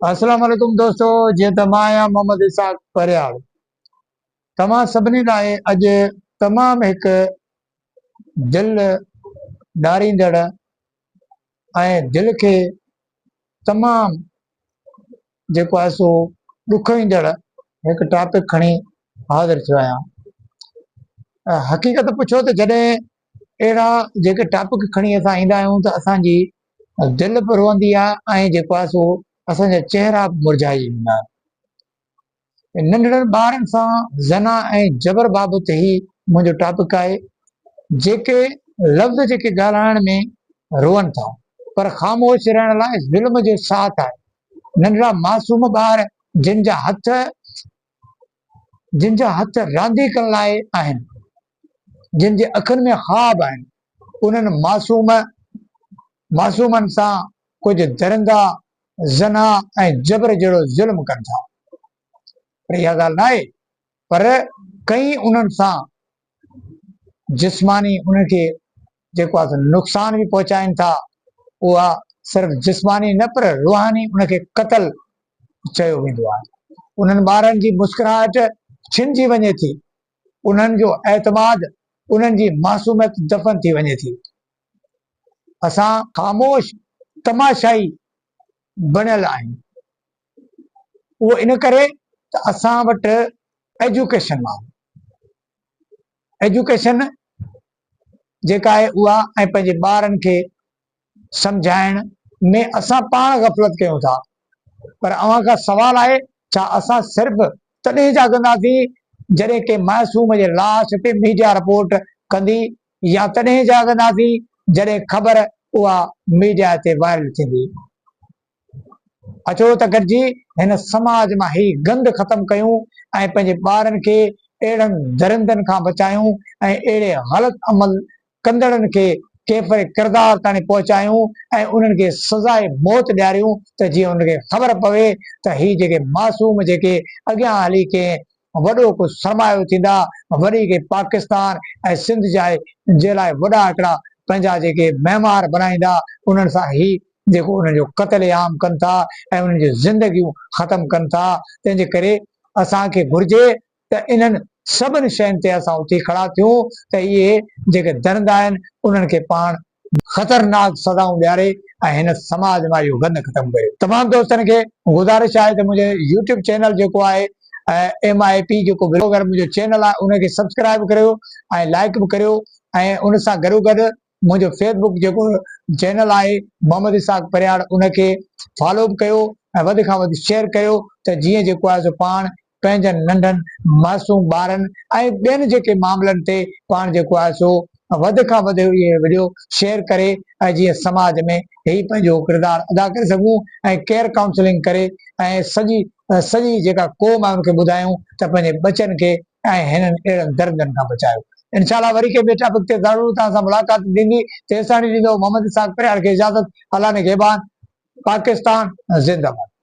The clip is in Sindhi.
السلام عليڪم دوستو جيئن ته مان آهيان محمد اسحاق پرياڙ توهان سڀني لاء اڄ تمام هڪ دل ڏاريندڙ ۽ دل کي تمام جيڪو آهي سو ڏکوئيندڙ هڪ ٽاپڪ کڻي حاضر ٿيو آهيان حقيقت پڇو ته جڏهن اهڙا جيڪي ٽاپڪ کڻي اسان ايندا آهيون ته اسان جي دل به روئندي آهي ۽ جيڪو آهي سو اسان جا چهرا به مرجهائجي ويندا آهن. ننڍڙن ٻارن سان زنا ۽ جبر بابت هي منهنجو ٽاپڪ آهي. جيڪي لفظ جيڪي ڳالهائڻ ۾ روئن ٿا پر خاموش رهڻ لاء ظلم جو ساٿ آهي. ننڍڙا معصوم ٻار جن جا هٿ جن جا هٿ رانديڪن لاء آهن، جن جي اکين ۾ خواب آهن، انهن معصوم معصومن سان ڪجهه درندا زنا ۽ جبر جهڙو ظلم ڪن ٿا. پر اها ڳالهه ناهي پر ڪئين انهن سان جسماني انهن کي جيڪو آهي نقصان به پهچائين ٿا اها صرف جسماني نه پر روحاني ان کي قتل چيو ويندو آهي. انهن ٻارن جي مسڪراهٽ ڇنجي وڃي ٿي، انهن جو اعتماد، انهن جي معصوميت دفن ٿي وڃي ٿي. اسان خاموش تماشائي بڻيل آهيون. اهو ان ڪري ته اسان وٽ ايجوڪيشن نه آهي. ايجوڪيشن جيڪا آهي اها ۽ پنهنجي ٻارن کي سمجهائڻ ۾ اسان پاڻ غفلت ڪيون ٿا پر اوهان کان سوال آهي ڇا اسان صرف تڏهن جاڳنداسين جڏهن ڪنهن معصوم جي لاش تي ميڊيا رپورٽ ڪندي يا تڏهن جاڳنداسين جڏهن خبر اها ميڊيا تي وائرل ٿيندي. اچو ته گڏجي هن سماج مان هي گند ختم ڪيون ۽ پنهنجي ٻارن کي اهڙن درندن کان بچايون ۽ اهڙي غلط عمل ڪندڙن کي ڪيفر ڪردار تاڻي پهچايون ۽ انهن کي سزاء موت ڏياريون ته جيئن انهن کي خبر پوي ته هي جيڪي معصوم جيڪي اڳيان هلي ڪنهن وڏو ڪو سرمايو ٿيندا، وري ڪي پاڪستان ۽ سنڌ جا جي لاء وڏا هڪڙا پنهنجا جيڪي معمار بنائيندا، انهن سان هي جيڪو انهن جو قتل عام ڪن ٿا ۽ انهن جون زندگيون ختم ڪن ٿا، تنهن جي ڪري اسان کي گهرجي ته انهن سڀن شين تي اسان اٿي کڙا ٿيون ته اهي جيڪي درندا آهن انهن کي پاڻ خطرناڪ سزائون ڏياري ۽ هن سماج مان اهو گند ختم ڪريو. تمام دوستن کي گذارش آهي ته منهنجي يوٽيوب چينل جيڪو آهي ايم I P جيڪو بلاگر منهنجو چينل آهي ان کي سبسڪرائب ڪريو ۽ لائڪ به ڪريو ۽ ان سان گڏو گڏ منهنجو فيس بڪ جيڪو چينل آهي محمد اسحاق پرياڙ ان کي فالو به ڪيو ۽ وڌ کان وڌ شيئر ڪريو ته جيئن جيڪو آهي سو پاڻ پنهنجن ننڍن معصوم ٻارن ۽ ٻين جيڪي معاملن تي پاڻ جيڪو آهي سو وڌ کان وڌ اهي وڊيو شيئر ڪري ۽ جيئن سماج ۾ هي پنهنجو ڪردار ادا ڪري سگهون ۽ ڪيئر ڪائونسلنگ ڪري ۽ سڄي سڄي جيڪا قوم آهي ان کي ٻڌايون ته پنهنجي ٻچن کي ۽ هنن اهڙن درندن کان بچايو. انشاء الله وري ڪنهن ٻئي ٽاپڪ تي ضرور توهان سان ملاقات ٿيندي تيستائين ڏيندو محمد اسحاق پرهياڙ کي اجازت الله نگهبان پاڪستان زنده باد.